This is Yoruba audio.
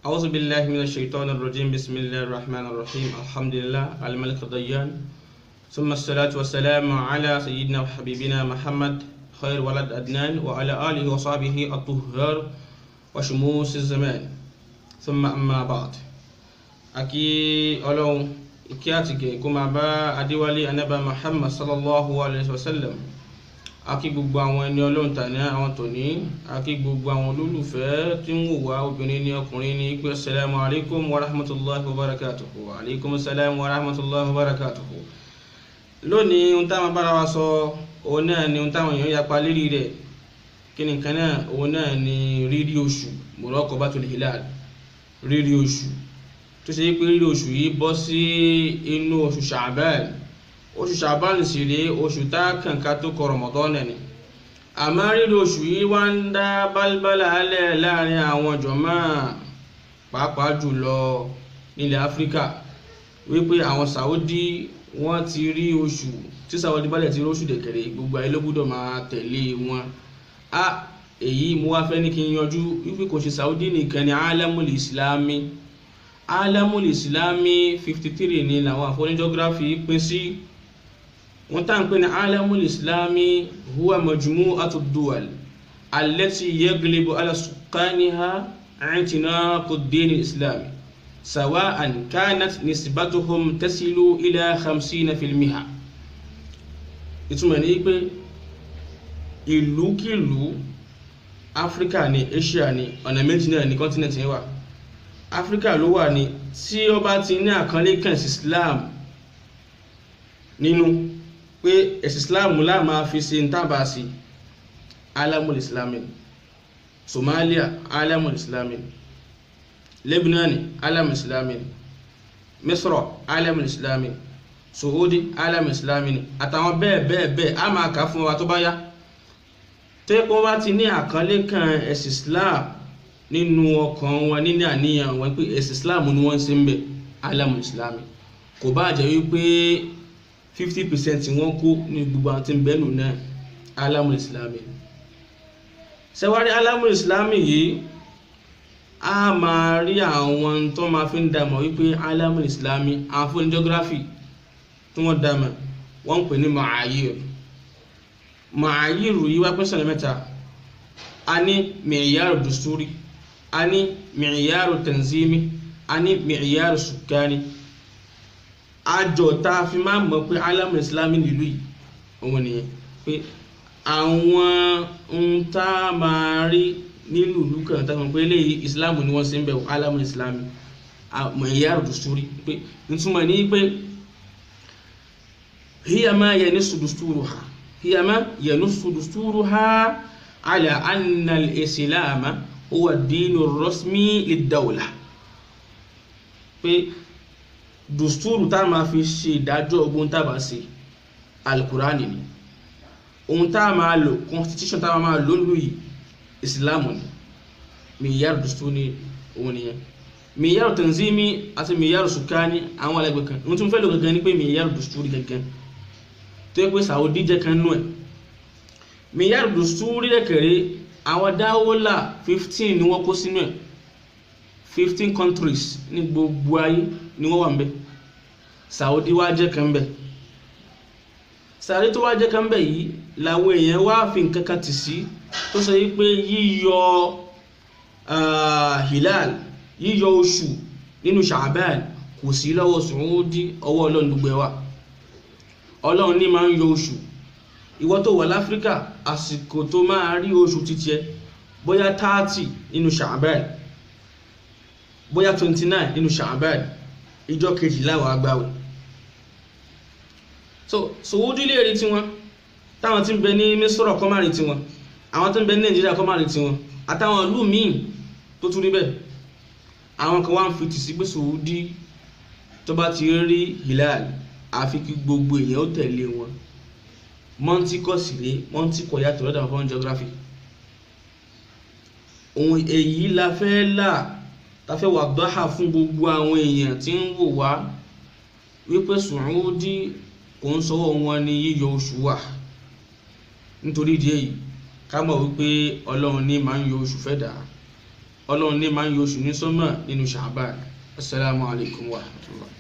أعوذ بالله من الشيطان الرجيم. بسم الله الرحمن الرحيم. الحمد لله الملك الديان، ثم الصلاة والسلام على سيدنا وحبيبنا محمد خير ولد أدنان وعلى آله وصحبه الطهار وشموس الزمان، ثم أما بعد. Akí Ọlọ́run, ìkẹ́ àti ìgẹ̀ kó máa bá Adéwálé anábà Muhammad sallallahu alayhi wa sallam. Akí gbogbo àwọn ẹni Ọlọ́run tàní àwọn tòní, akí gbogbo àwọn olólùfẹ́ tí ń wò wá, obìnrin ní ọkùnrin ní, pé assalamu alaikum wa rahmatullahi wa barakatuhu. Wa alaikum assalam wa rahmatullahi wa barakatuhu. Lónìí, ohun táwọn bára wa sọ, òun náà ni ohun táwọn èèyàn yapa lérí rẹ̀. Kí ni nǹkan náà? Òun náà ni rírí oṣù, muraqabatul hilal, rírí oṣù tó ṣe pé rírí oṣù yìí bọ́ sí inú oṣù Sha'ban. Oṣù Sha'ban sì rèé, oṣù tá kànká tó kọ Ramadan ni. Àmọ́ rírí oṣù yìí wá ń dá bálbálà alẹ́ láàrin àwọn jọ̀mọ́, pàápàá jùlọ nílẹ̀ Áfíríkà, wípé àwọn Saudi wọ́n ti rí oṣù. Tí Saudi bá dẹ̀ ti rí oṣù dẹ̀kẹ̀rẹ̀, gbogbo ayé ló gbọ́dọ̀ máa tẹ̀lé wọn. A èyí mo wá fẹ́ ní kí n yanjú wípé kò ṣe Saudi nìkan ni alamul islami. Alamul islami 53 ni làwọn àfọwọ́ní geography pín sí. Wọ́n tá ń pè ní alamul islami huwa majmu'atu duwal allati yaglibu ala sukkaniha i'tinaqu ad-din al-islami sawa'an kanat nisbatuhum tasilu ila 50%. Ìtumọ̀ ní pé ìlúkìlú, Áfíríkà ní, Asia ní, ọ̀nà méjì náà ní continent yẹn wà. Áfíríkà ló wà ní, tí ó bá ti ní àkànlé kan sí Islam nínú, pé ẹ̀sìn Islam la máa fi ṣe ń tábà sí, alamul islami. Somalia, alamul islami. Lebanon, alamul islami. Misra, alamul islami. Saudi, alamul islami, àtàwọn bẹ́ẹ̀ bẹ́ẹ̀ bẹ́ẹ̀, a máa kà fún wa tó bá yá. Tẹ́kọ́ bá ti ní àkànlé kan ẹ̀sìn Islam nínú ọkàn wọn, nínú àníyàn wọn, pé ẹ̀sìn Islam ni wọ́n ń ṣe ń bẹ̀, alamul islami. Kò bá jẹ́ wípé 50% wọ́n kó ní gbogbo àwọn tí ń bẹ́nu náà, alamul islami. Ṣẹwárí alamul islami yìí, a máa rí àwọn tó máa fi ń dàmọ̀ wípé alamul islami. Àwọn fún geography tí wọ́n dàmọ̀, wọ́n ń pè ní ma'ayir. Ma'ayir yìí wá pín sọ̀nà mẹ́ta. A ní mi'yaru dusturi, a ní mi'yaru tanzimi, a ní mi'yaru sukani. Àjọ tá a fi máa mọ̀ pé alamul islami nílùú yìí, òun nìyẹn, pé àwọn ohun tá a máa rí nílùú ìlú kan tá a mọ̀ pé eléyìí ìsìláàmù ni wọ́n ṣe ń bẹ̀, alamul islami, mi'yaru dusturi. Pé nítumọ̀ ní pé hiya ma yanussu dusturuha, hiya ma yanussu dusturuha ala anna al-islama huwa ad-dinu ar-rasmi lid-dawla. Pé dùstúrù tá máa fi ṣe ìdájọ́ ogun tá bá ṣe, alukurani ni ohun tá máa lò, constitution tá máa lò lù yìí, ìsìláàmù ni. Mìyàrú dùstúrù ni òun nìyẹn. Mìyàrú tanzimi àti mìyàrú sukani, àwọn alẹ́gbẹ̀ẹ́ kan. Ohun tí mo fẹ́ lò gangan ni pé mìyàrú dùstúrù gangan tó yẹ pé Saudi jẹ́ kan nú ẹ̀. Mìyàrú dùstúrù lẹ́kẹ̀rẹ́, àwọn dáwọ́là 15 ni wọ́n kó sínú ẹ̀. 15 countries ní gbogbo ayé ni wọ́n wà ń bẹ̀. Saudi wá jẹ́ kan bẹ̀. Saudi tó wá jẹ́ kan bẹ̀ yìí làwọn èèyàn wá fi nǹkan kan tì sí, tó sọ yìí pé yíyọ hilal, yíyọ oṣù nínú Sha'ban kò sí lọ́wọ́ Saudi, ọwọ́ Ọlọ́run gbogbo ẹ̀ wà. Ọlọ́run ní máa ń yọ oṣù. Ìwọ tó wà láfíríkà, àsìkò tó máa rí oṣù títí ẹ, bóyá 30 nínú Sha'ban, bóyá 29 nínú Sha'ban, ìjọ kejìlá wàá gbààwẹ̀. So Saudi lè rí tiwọn, táwọn tí ń bẹ ní Misra kọ́ máa rí tiwọn, àwọn tí ń bẹ ní Nàìjíríà kọ́ máa rí tiwọn, àtàwọn ìlú míì tó tún rí bẹ́ẹ̀. Àwọn kan wá ń fi tì sí pé Saudi tó bá ti rí hilal, àfi kí gbogbo èèyàn ó tẹ̀lé wọn. Mọ́ńtíkọ̀ sì rèé, mọ́ńtíkọ̀ yàtọ̀ lọ́dọ̀ àwọn fọ́n geography. Ohun èyí la fẹ́ là, ta fẹ́ wà dọ́hà fún gbogbo àwọn èèyàn tí ń wò wá, wípé Saudi kò ń sọwọ́ wọn ní yíyọ oṣù wà. Nítorí ìdí èyí, ká mọ̀ wípé Ọlọ́run ní máa ń yọ oṣù fẹ́ dà. Ọlọ́run ní máa ń yọ oṣù ní sánmà nínú Ṣàbán. Assalamu alaikum wa rahmatullah.